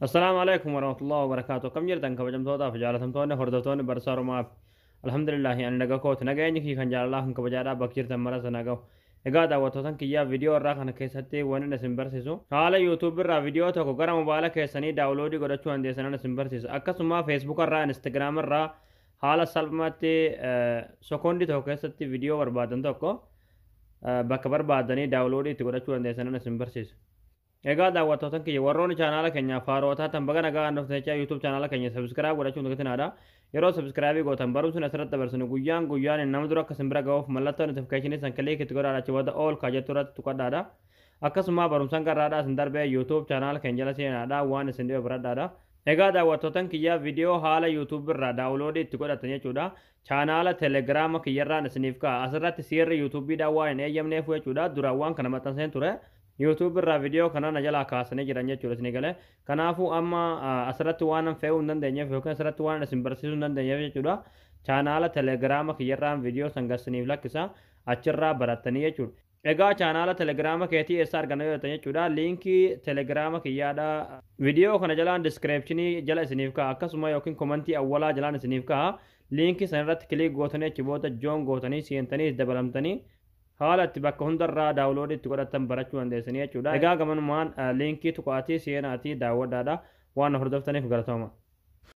Assalaamu alaikum warahmatullahi wabarakaatu. Akkam jirtan, kabajamtootaa fi jaalatamtoonni hordoftoonni Barsaa Oromaaf? Alhamdulillahi, ani naga kooti. Nageenyi kiyya kan jaalalaa kan kabajaadhaa bakka jirtan mara sana gahu. Egaa daawwattootan kiyyaa, viidiyoo irraa kana keessatti wanni isin barsiisu haala YouTube irraa viidiyoo tokko gara mobaayila keessanii download godhachuu dandeessanan isin barsiisa. Akkasuma Facebook irraa, Instagram irraa haala salphumatti sekoondii tokko keessatti viidiyoo barbaadan tokko bakka barbaadanii download itti godhachuu dandeessanan isin barsiisa. Egaa daawwattootan kiyya, warroonni chaanaala keenyaaf haaroo taatan, baga nagaa dhuftan jechaa, YouTube chaanaala keenya subscribe godhachuun dagatinaa. Yeroo subscribe gootan barumsi asirratti dabarsinu guyyaan guyyaan nama dura akka isin bira ga'uuf mallattoo notification san click itti godhaadha. Achi booda all ka jettu irratti tuqadhaadha. Akkasuma barumsaan garraadhaa isin darbee YouTube chaanaala keenya jala seenaadha, waan isin dhibe baradhaadha. Egaa daawwattootan kiyya, viidiyoo haala YouTube irraa download itti godhatan jechuudha. Chaanaala Telegiraama kiyyarraan isiniif ka'a. Asirratti seerri YouTubeidhaan waan hin eeyyamneef jechuudha. Duraan waan kana maxxanseen ture. YouTube irraa viidiyoo kana na jalaa kaasanii jiran jechuudha isinii galee. Kanaafuu amma asirratti waan fe'uu hin dandeenyeef yookiin asirratti waan isin barsiisuu hin dandeenyeef jechuudha. Chaanaala Telegiraama kiyyarraan viidiyoo san gasiniif lakkisa, achirraa barattanii jechuudha. Egaa chaanaala Telegiraama keetii eessa arganna yoo jettan jechuudha. Liinkii Telegiraama kiyyaadha. Viidiyoo kana jalaan description jala isiniif ka'a, akkasuma yookiin comment awwalaa jalaan isiniif ka'a. Liinkii san irratti click gootanii, achi booda join gootanii seentanii dabalamtanii haala itti bakka hundarraa download itti godhatan barachuu dandeessanii jechuudha. Egaa gamanumaan liinkii tuqaatii seenaatii daawwadhaadha. Waan hordoftaniif galatooma.